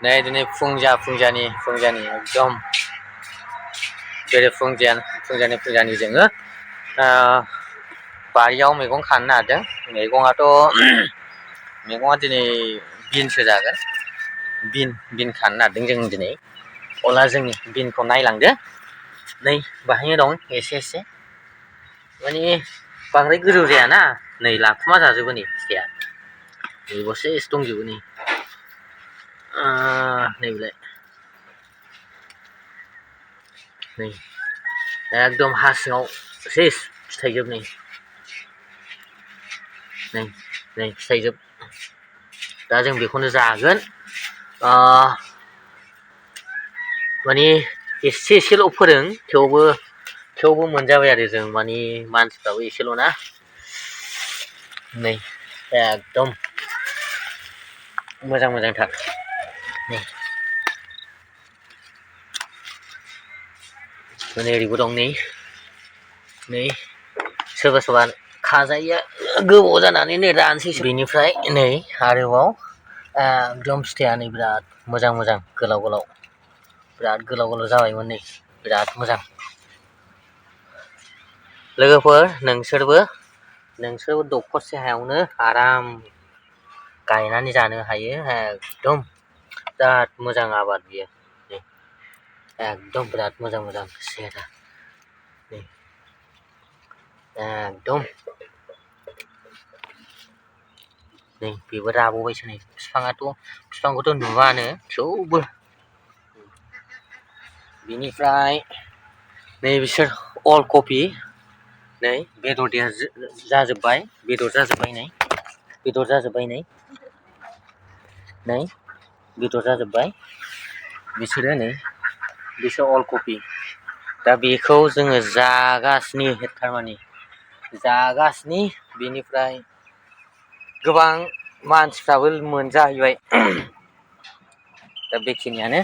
नै दिनै फुंजानि एकदम बेरे फुंजानि जोङो बारियाव मैगं खानो नागिरदों। मैगङा दिनै बिनसो जागोन। बिन खानो नागिरदों जों दिनै। अब्ला जोंनि बिनखौ नायलांदो। नै बाहायनो दं एसे माने बांद्राय गोजौ जायाना, नै लाखुमा जाजोबो नै फिथाइया। बेगरसे एसे दंजोबो नै। नैलाय नै एकदम हा सिङाव सेस फिथाइजोब नै फिथाइजोब। दा जों बेखौनो जागोन। माने एसेल' फोदों थेवबो मोनजाबाय आरो जों माने मानसिफ्राबो एसेल'ना। नै एकदम मोजांथार। ओरैबो दं नै सोरबा खाजायैया गोबाव जानानै नै रानसैसो। बेनिफ्राय नै आरोबाव एकदम फिथाइया नै बिराद मोजां गोलाव बिराद गोलाव जाबायमोन नै बिराद मोजां। लोगोफोर नोंसोरबो दखरसे हायावनो आराम गायनानै जानो हायो। एकदम बिराद मोजां आबाद बियो। एकदम बिराद मोजां सेहेरा एकदम नै बेबो राबावबायसो नै बिफांखौथ' नुवानो थेवबो। बिनिफ्राय नै बिसोर अल कफि नै बेदर जाजोब्बाय बिसोर अल कफि। दा बेखौ जोङो जागासिनो बेनिफ्राय गोबां मानसिफ्राबो मोनजाहैबाय। दा बेखिनियानो।